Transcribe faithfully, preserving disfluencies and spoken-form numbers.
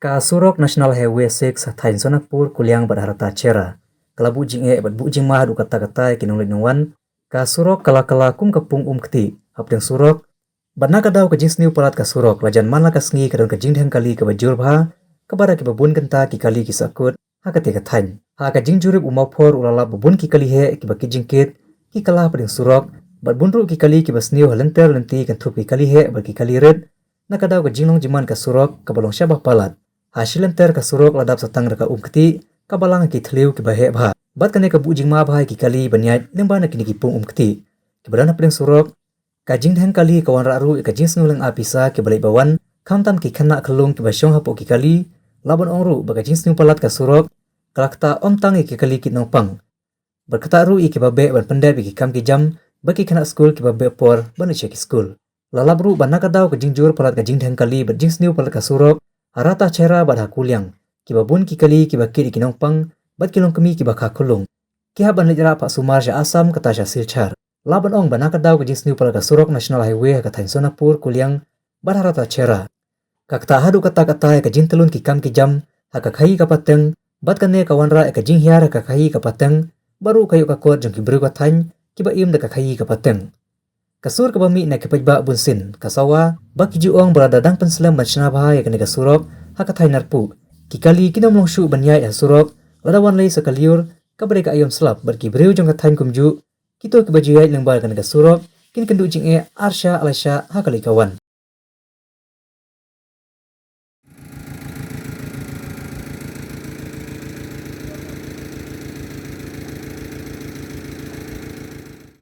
Ka surok National Highway six ha thaiñ Sonapur, Kuliang bad ha rta Chhera ka la buh jingeh bad buh jingma haduh katta katta ïa ki nongleit nongwan. Ka surok ka la kylla kum ka pung um ktieh. Hapdeng surok bad na ka daw ka jingsniew palat ka surok, la jan man la ka sngi ka don ka jingdheng kali kaba jur bha, kaba da kiba bun kynta ki kali ki sahkut ha katei ka thaiñ. Ha ka jingjurip, u mawphor u la lap ba bun ki kali heh kiba kit jingkit ki kylla hapdeng surok, bad bun ruh ki kali kiba sniew ha lynter lynti kynthup ki kali heh bad ki kali rit, na ka daw ka jinglong jingman ka surok kaba long shabah palat. Ha shi lynter ka surok la dap sa tang da ka um ktieh kaba lang ha ki thliew kiba heh bha, bad kane ka buh jingma bha ïa ki kali ban ïaid lyngba na kine ki pung um ktieh kiba don hapdeng surok. Ka jingdheng kali ka wanrah ruh ïa ka jingsngew lynga pisa kiba leit ba wan, khamtam ki khynnah khyllung kiba shong hapoh ki kali. Lah ban ong ruh ba ka jingsniew palat ka surok ka la ktah ym tang ïa ki kali kit nongpang, bad ktah ruh ïa kiba beh ban pyndep ïa ki kam ki jam, bad ki khynnah skul kiba beh por ban leit sha ki skul. La lap ruh ba na ka daw ka jingjur palat ka jingdheng kali bad jingsniew palat ka surok, ha rta Chhera bad ha Kuliang, kiba bun ki kali kiba kit ïa ki nongpang bad ki longkmie kiba kha khyllung, ki hap ban leit rah phah sumar sha Assam, kata sha Silchar. Lah ban ong ba na ka daw ka jingsniew palat ka surok National Highway ha ka thaiñ Sonapur, Kuliang bad ha rta Chhera ka ktah haduh katta katta ïa ka jingtyllun ki kam ki jam ha ka khaïi ka pateng, bad kane ka wanrah ïa ka jinghiar ha ka khaïi ka pateng, bad ruh ka ïoh ka kot jong ki briew ka thaiñ kiba im da ka khaïi ka pateng. Ka sur kaba mih na ki paidbah bunsien ka sawa ba ki ju ong ba lada dang pynslem ban shna bha ïa kane ka surok ha ka thaiñ Narpuh, ki kali kin ym long shuh ban ïaid ha surok lada wan lei sa ka lyiur kaba dei ka aïom slap, bad ki briew jong ka thaiñ kumjuh, kito kiba ju ïaid lyngba kane ka surok kin kynduh jingeh ar shah lai shah ha ka leit ka wan.